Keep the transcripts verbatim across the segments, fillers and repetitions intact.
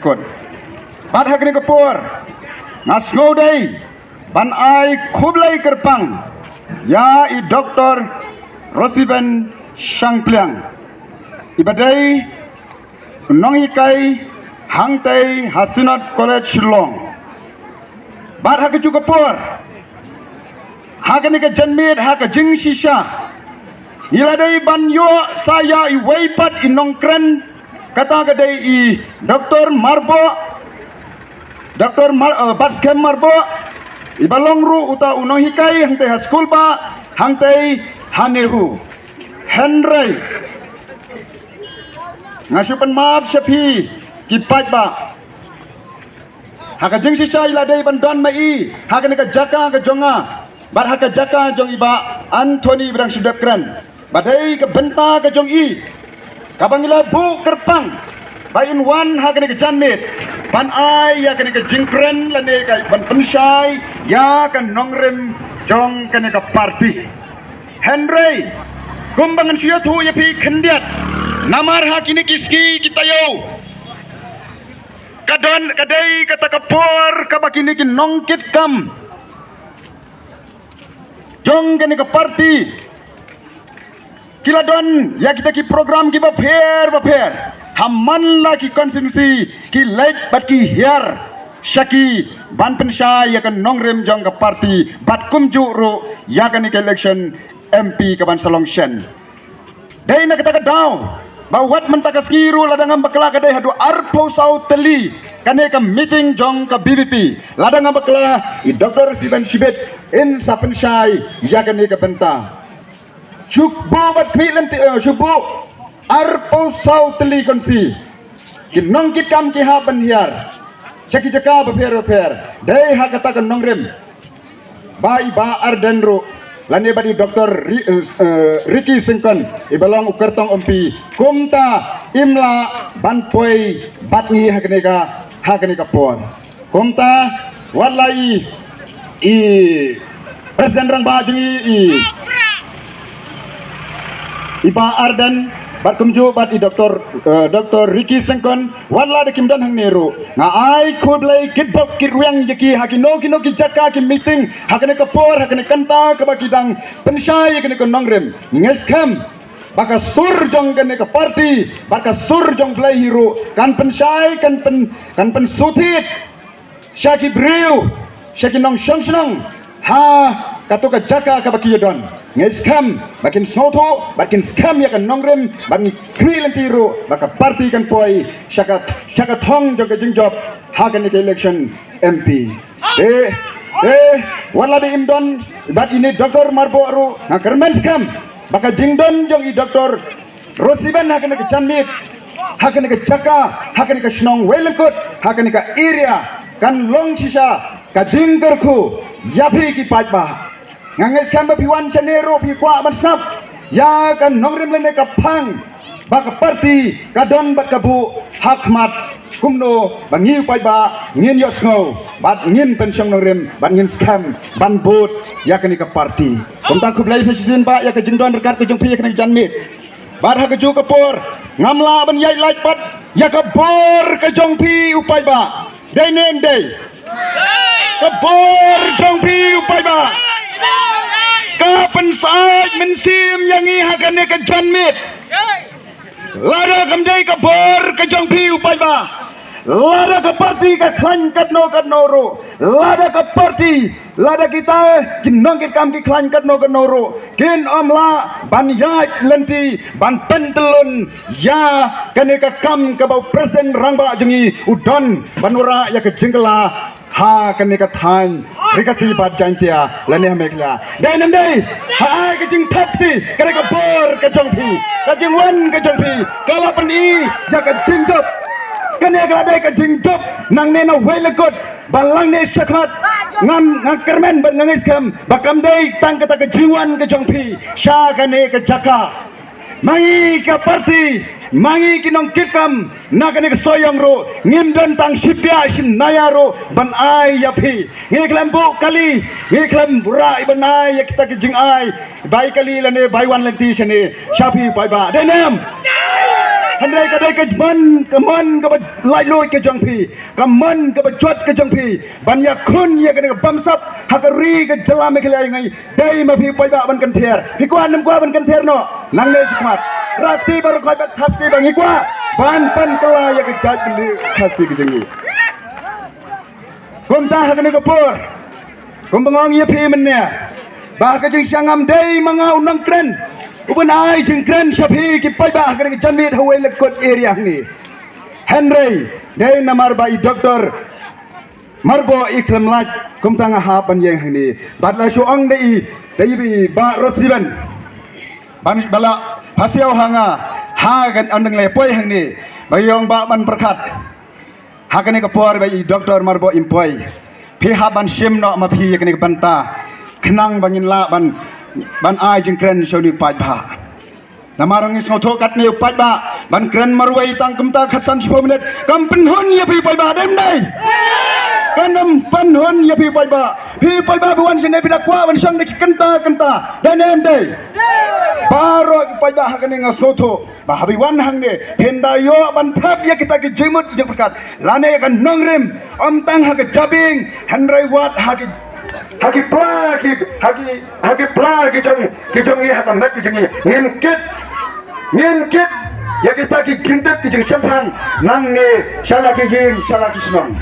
Kut. Bad ha kane ka por nga sngewdei ban ai khublei kyrpang ïa i Doktor Rosiben Shangpliang, i ba dei nonghikai hangtei ha Synod College Shillong. Bad ha kajuh ka por, ha kane ka janmiet, ha ka jingshisha, ngi la dei ban ïoh sa ïa iwei pat i nongkren, kata ka dei i Doktor Marboh, Doktor Mar, uh, Batskhem Marboh, i ba long ruh uta u nonghikai hangtei ha skul bah hangtei ha NEHU. Hynrei nga shu pynmap sha phi ki paidbah, ha ka jingshisha i la dei ban don ma i ha kane ka jaka ka jong nga bad ha ka jaka jong i Bah Anthony ba dang shu dep kren. Ba dei ka bynta ka jong i kaba ngi la buh kyrpang ba in wan ha kane ka janmiet ban ai ïa kane ka jingkren lane ka ban pynshai ïa ka nongrim jong kane ka parti. Hynrei kumba ngan shu ïathuh ïa phi khyndiat, namar ha kine ki sngi ki taïew ka don ka dei kata ka por kaba kine ki nongkitkam jong kane ka parti ki la don ïa kita ki program kiba pher ba pher ha man la ki constituency, ki leit bad ki hiar sha ki ban pynshai ïa ka nongrim jong ka parti bad kumjuh ruh ïa kane ka election M P ka ban sa long shen. Dei na kata ka daw ba wat mynta ka sngi ruh lada ngam bakla ka dei haduh arphew saw tylli kane ka meeting jong ka V P P, lada ngam bakla i Doktor Rosiben Shibit in sa pynshai ïa kane ka bynta. Shu buh bad khmih lynti, eh, shu buh arphew saw tylli constituency, ki nongkitkam ki hap ban hiar sha ki jaka bapher bapher. Dei ha kata ka nongrim ba i Bah Ardent ruh lane bad i Doktor Ri-, eh, eh, Ricky Syngkon i ba long u kyrtong M P kumta im lah ban poi bad ngi ha kane ka, ha kane ka por. Kumta wat la i, i President Rangbah jong ngi, i, i Bah Ardent bad kumjuh bad i Doktor, eh, Doktor Ricky Syngkon, wat la da kim don hangne ruh, nga ai khublei kitbok kitrwiang ïa ki ha kino kino ki jaka ki meeting ha kane ka por, ha kane ka kynta kaba ki dang pynshai ïa kane ka nongrim. Ngi ngeit skhem ba ka sur jong kane ka parti bad ka sur jong U Blei hi ruh kan pynshai, kan pyn, kan pynsuthied sha ki briew, sha ki nongshong shnong ha kato ka jaka kaba ki ïadon. Ngi ngeit skhem ba kin sngewthuh bad kin skhem ïa ka nongrim bad ngi khmih lynti ruh ba ka parti kan poi sha ka, sha ka thong jong ka jingjop ha kane ka election M P. Eh, eh, wat la da im don bad ine Doktor Marboh ruh, nga kyrmen skhem ba ka jingdon jong i Doktor Rosiben ha kane ka janmiet, ha kane ka jaka, ha kane ka shnong Wailyngkut, ha kane ka area kan long shisha ka jingkyrkhu ïa phi ki paidbah. Nga ngeit skhem ba phi wan shane ruh phi kwah ban sngap ïa ka nongrim lane ka phang ba ka parti ka don bad ka buh ha khmat, kumno ba ngi u paidbah ngin ïohsngew bad ngin pynshong nongrim bad ngin skhem ban vote ïa kane ka parti. Kumta khublei sa shisien bah ïa ka jingdon ryngkat ka jong phi ïa kane ka janmiet. Bad ha kajuh ka por ngam lah ban ïaid lait pat ïa ka bor ka jong phi u paidbah. Dei ne em dei? Ka bor jong phi u paidbah ka pynsyaid mynsiem ïa ngi ha kane ka janmiet. Lada kam dei ka bor ka jong phi u paidbah, lada ka parti ka khlaiñ katno katno ruh, lada ka parti, lada kita ki nongkitkam ki khlaiñ katno katno ruh, kin ym lah ban ïaid lynti ban pyntyllun ïa kane ka kam kaba u President Rangbah jong ngi u don ban wanrah ïa ka jingkylla ha kane ka thaiñ Ri Khasi bad Jaiñtia lane ha Meghalaya. Dei ne em dei? Ha ai ka jingthep phi, kane ka bor ka jong phi, ka jingwan ka jong phi ka la pyni ïa ka jingjop. Kane ka la dei ka jingjop nangne na Wailyngkut ba lang ne shakhmat. Ngam, nga kyrmen bad nga ngeit skhem ba kam dei tang kata ka jingwan ka jong phi sha kane ka jaka. Ma ngi ka parti Ma ngi ki nongkitkam na kane ka soyong ruh ngim don tang shipia shim naya ruh ban ai ïa phi. Ngi khlem buh kali, ngi khlem buh rah ban ai ïa kita ki jingai bai kali lane bai wan lynti shane sha phi paidbah. Dei ne em? Hynrei ka dei ka mon, ka mon kaba laitluid ka jong phi, ka mon kaba jot ka jong phi ban ïakhun ïa kane ka bamsap ha ka ri ka jylla Meghalaya ngi. Dei ma phi paidbah ban kynther. Phi kwah ne ym kwah ban kynther noh? Nangne shakhmat. Rah ti baroh khoit bad thap ti ba ngi kwah ban pynkylla ïa ka jaitbynriew Khasi ka jong ngi. Kumta ha kane ka por, kumba nga ong ïa phi mynne, ba ha ka jingsngewbha dei ma nga u nongkren uban ai jingkren sha phi ki paidbah ha kane ka janmiet ha Wei Lakkut area hangne. Hynrei dei namar ba i Doktor Marboh i khlem lait, kumta nga hap ban ïeng hangne. Bad la shu ong da i, da i Bah Rosiban ban, ba la phasiaw ha nga ha ka ynda nga la poi hangne, ba i ong, Bah, ban pyrkhat ha kane ka por ba i Doktor Marboh im poi, phi hap ban shim noh ma phi ïa kane ka bynta khnang ba ngin lah ban, ban ai jingkren sha une u paidbah. Namar ngi sngewthuh katne u paidbah ban kren marwei tang kumta khatsan shiphew minit kam pynhun ïa phi paidbah, dei ym dei? Kam pynhun ïa phi paidbah. Phi paidbah ba wan shane phi da kwah ban shong da ki kynta kynta, dei ne ym dei? Baroh ki paidbah ha kane nga sngewthuh ba haba i wan hangne phin da ïoh ban thap ïa kita ki jingmut jingpyrkhat lane ïa ka nongrim, ym tang ha ka jabieng hynrei wat ha ki, ha ki pla ki, ha ki, ha ki pla ki jong, ki jong ngi, ha ka met ki jong ngi. Ngin kit, ngin kit ïa kita ki jingtip ki jingshemphang nangne sha la ki ïing sha la ki shnong.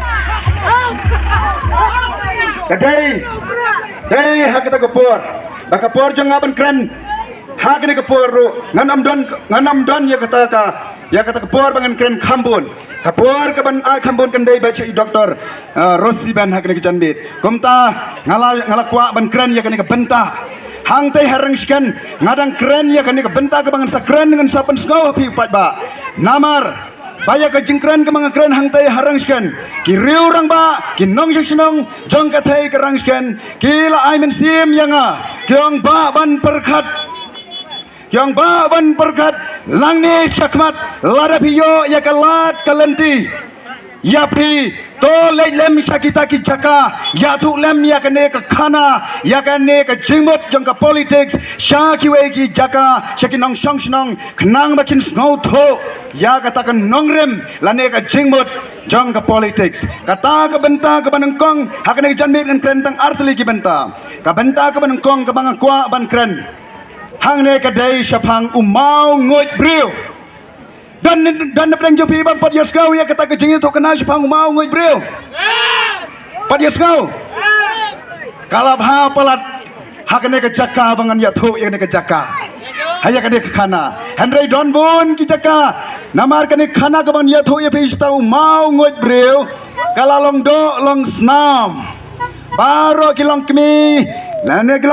Ka dei, dei ha kata ka por, ba ka por jong nga ban kren ha kane ka por ruh ngan ym don, ngan ym don ïa kata ka, ïa kata ka por ba ngan kren kham bun. Ka por kaban ai kham bun kan dei beit sha i Doktor, ah, Rosiban ha kane ka janmiet. Kumta nga la, nga la kwah ban kren ïa kane ka bynta. Hangtei ha Rangshken nga dang kren ïa kane ka bynta kaba ngan sa kren, ngan sa pynsngew ha phi paidbah. Namar ba ïa ka jingkren kaba nga kren hangtei ha Rangshken, ki riew rangbah, ki nongshong shnong jong ka thei ka Rangshken ki la ai mynsiem ïa nga, ki ong, Bah, ban pyrkhat. Ki ong, Bah, ban pyrkhat, nangne shakhmat lada phi ïoh ïa ka lad ka lynti, ïa phi to leit lem sha kita ki jaka, ïathuh lem ïa kane ka khana, ïa kane ka jingmut jong ka politics sha kiwei ki jaka, sha ki nongshong shnong, khnang ba kin sngewthuh ïa kata ka nongrim lane ka jingmut jong ka politics. Kata ka bynta kaba nyngkong ha kane ka janmiet ngan kren tang artylli ki bynta. Ka bynta kaba nyngkong kaba nga kwah ban kren hangne ka dei shaphang u mawnguid briew. Don, don na pdeng jong phi ba pat ïohsngew ïa kata ka jingïathuhkhana shaphang u mawnguid briew? Pat ïohsngew? Ka la bha palat ha kane ka jaka ba ngan ïathuh ïa kane ka jaka, ha ïa kane ka khana. Hynrei don bun ki jaka, namar kane ka khana kaba ngan ïathuh ïa phi shaphang u mawnguid briew ka la long doh long snam. Baroh ki longkmie lane ki long